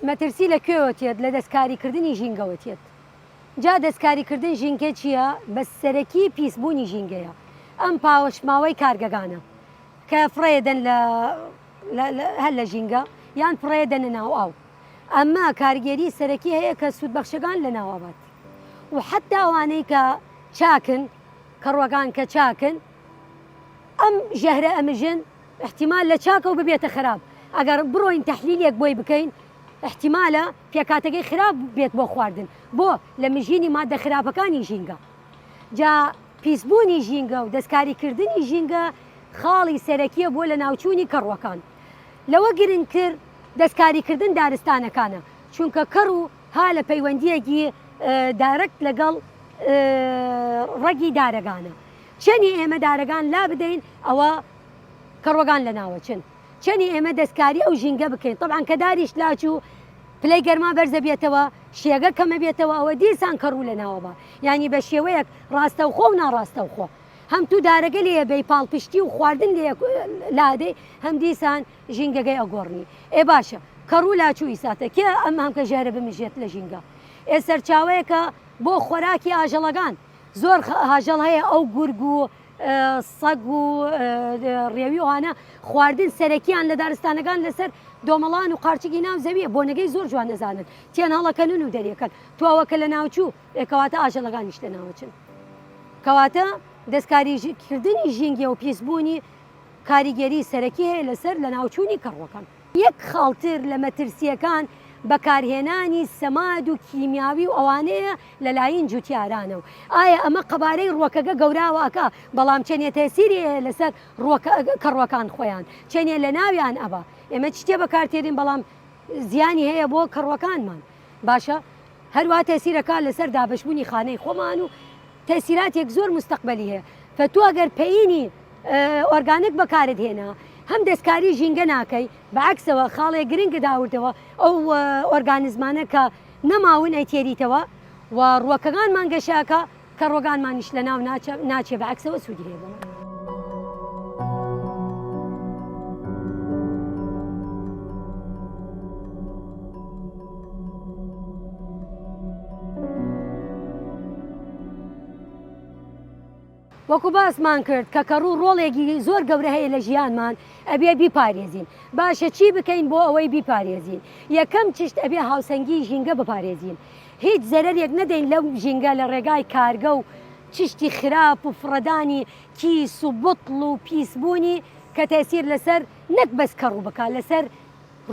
مەترسی لە کوێوە تێت؟ لە دەستکاریکردنی ژینگەوە تێت. جا دەستکاریکردن ژینگە چییە؟ بە سەرەکی پیسبوونی ژینگەیە. ئەم پاشماوەی کارگەگانە کە فڕێدەن لە هەر لە ژینگە یان فڕێدەنە ناو ئاو. ئەمە کارگێری سەرەکی هەیە کە سوودبەخشەکان لەناو ئەبات و حەتتا ئەوانەی کە چاکن، کەڕوەکان کە چاکن، ئەم ژەهرە ئەمژن، ئیحتیمال لە چاکەوە ببێتە خراپ، ئەگەر بڕۆین تەحلیلێک بۆی بکەین ئیحتیمالە پێکهاتەکەی خراپ بێت بۆ خواردن، بۆ؟ لە مژینی ماددە خراپەکانی ژینگە. جا پیسبوونی ژینگە و دەستکاریکردنی ژینگە خاڵی سەرەکیە بۆ لەناوچوونی کەڕووەکان. لەوە گرنگتر دەستکاریکردن دارستانەکانە، چونکە کەڕوو ها لە پەیوەندییەکی direct لەگەڵ ڕەگی دارەگانە. چەنی ئێمە دارەگان لا بدەین ئەوە کەڕوەگان لەناوەچن. چەنی ئێمە دەستکاری ئەو ژینگە بکەین تەبعەن کە داریش لاچوو پلەی گەرما بەرزە بێتەوە شێگە کەمە بێتەوە ئەوە دیسان کەڕوو لەناوە با یانی بە شێوەیەک ڕاستەوخۆ و ناڕاستەوخۆ هەم تو دارەگە لێ بەی پاڵپشتی و خواردن لێ لادەی هەم دیسان ژینگەگەی ئەگۆڕنی ئێ باشە کەڕوو لاچوو ئیساتە کێ ئەم هەمکە ژەهرە بمژێت لە ژینگە ئێ سەرچاوەیەکە بۆ خۆراکی ئاژەڵەگان زۆر ئاژەڵ هەیە ئەو گورگ و سەگ و ڕێوی ئەوانە خواردن سەرەکیان لە دارستانەکان لەسەر دۆمەڵان و قارچکی ناو زەویە بۆنەکەی زۆر جوان دەزانن تێن هەڵەکەنن و دەریەکەن تواوە کە لە ناوچوو کەواتە ئاژەڵەکانیش لە ناوەچن کەواتە دەستکاریکردنی ژینگە و پیسبوونی کاریگەری سەرەکی هەیە لەسەر لەناوچوونی کەڕوەکان. یەک خاڵتر لە مەترسییەکان بەکارهێنانی سەماد و کیمیاوی و ئەوانەیە لەلاین جوتیارانە و ئایا ئەمە قەبارەی ڕوەکەگە گەوراوە ئەکا بەڵام چەنێ تەسیری هەیە لەسەر ڕوەکە کەڕوەکان خۆیان چەنێ لەناویان ئەبا ئێمە چتێ بەکارتێنین بەڵام زیانی هەیە بۆ کەڕوەکانمان باشە هەروا تەسیرەکا لەسەر دابەشبوونی خانەی خۆمان و تەسیراتێک زۆر مستەقبەلی هەیە فە تۆ ئەگەر پەیینی ئۆرگانیک بەکارت هێنا هەم دەستکاری ژینگە ناکەی بەعکسەوە خاڵێ گرنگت هاوردەوە ئەو ئۆرگانیزمانە کە نەماون ئەیتێریتەوە و ڕوەکەکانمان گەشەکە کە ڕۆگانمانیش لەناو ناچێ بەعکسەوە سوودی هەیە بۆمان. وەکو باسمان کرد کە کەڕوو ڕۆڵێکی زۆر گەورە هەیە لە ژیانمان ئەبێ بیپارێزین باشە چی بکەین بۆ ئەوەی بیپارێزین یەکەم چشت ئەبێ هاوسەنگی ژینگە بپارێزین هیچ زەرەرێک نەدەین لەو ژینگە لە ڕێگای کارگە و چشتی خراپ و فڕەدانی کیس و بوتڵ و پیسبوونی کە تەسیر لەسەر نەک بەس کەڕوو بکا لەسەر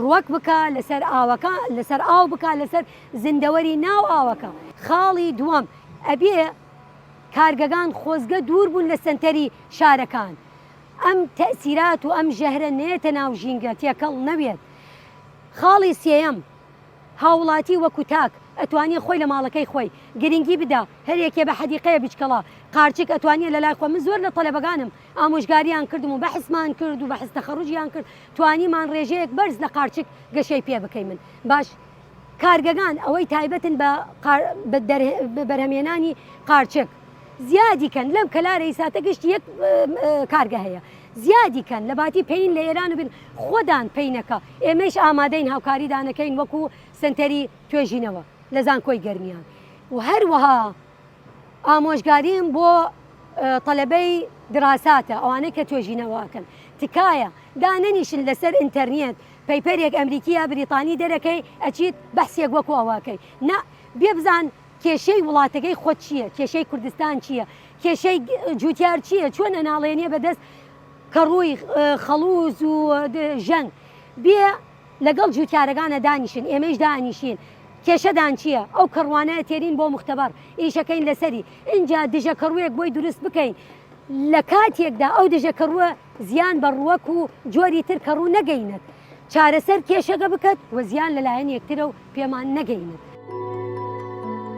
ڕوەک بکا لەسەر ئاوەکە لەسەر ئاو بکا لەسەر زیندەوەری ناو ئاوەکە خاڵی دووەم ئەبێ کارگەگان خۆزگە دوور بوون لە سەنتەری شارەکان ئەم تەئسیرات و ئەم ژەهرە نەیەتە ناو ژینگە تێکەڵ نەوێت خاڵی سێیەم هاوڵاتی وەکو تاک ئەتوانێ خۆی لە ماڵەکەی خۆی گرنگی بدا هەر یەکێ بە حەدیقەیە بچکەڵە قارچک ئەتوانێ لەلای خۆ من زۆر لە تەلەبەگانم ئامۆژگاریان کردم و بەحسمان کرد و بەحس تەخەڕوجیان کرد توانیمان ڕێژەیەک بەرز لە قارچک گەشەی پێ بکەیمن باش کارگەگان ئەوەی تایبەتن بە بەرهەمهێنانی قارچک زیادی کەن لەم کەلارەی ساتە گشتی یەک کارگە هەیە زیادی کەن لە باتی پەین لە ئێران و بن خۆدان پەینەکە ئێمەیش ئامادەین هاوکاری دانەکەین وەکو سەنتەری توێژینەوە لە زانکۆی گەرمیان و هەروەها ئامۆژگاریم بۆ تەلەبەی دراساتە ئەوانەی کە توێژینەوە ئەکەن تکایە دانەنیشن لەسەر ئینتەرنێت paper ێک ئەمریکی یا بریتانی دەرەکەی ئەچیت بەحسێک وەکو ئەوە ئەکەی نا بێ بزان کێشەی وڵاتەکەی خۆت چییە کێشەی کوردستان چییە کێشەی جوتیار چییە چۆن ئەناڵێنێ بەدەست کەڕووی خەڵوز و ژەنگ بێ لەگەڵ جوتیارەکانە دانیشن ئێمەیش دانیشین کێشەدان چییە ئەو کەڕوانە تێرین بۆ مختبەر ئیشەکەین لەسەری ئینجا دژە کەڕووێک بۆی دروست بکەین لە کاتێکدا ئەو دژە کەڕووە زیان بە ڕووەک و جۆری تر کەڕوو نەگەینێت چارەسەر کێشەکە بکەت و زیان لەلایەن یەکترە و پێمان نەگەینێت.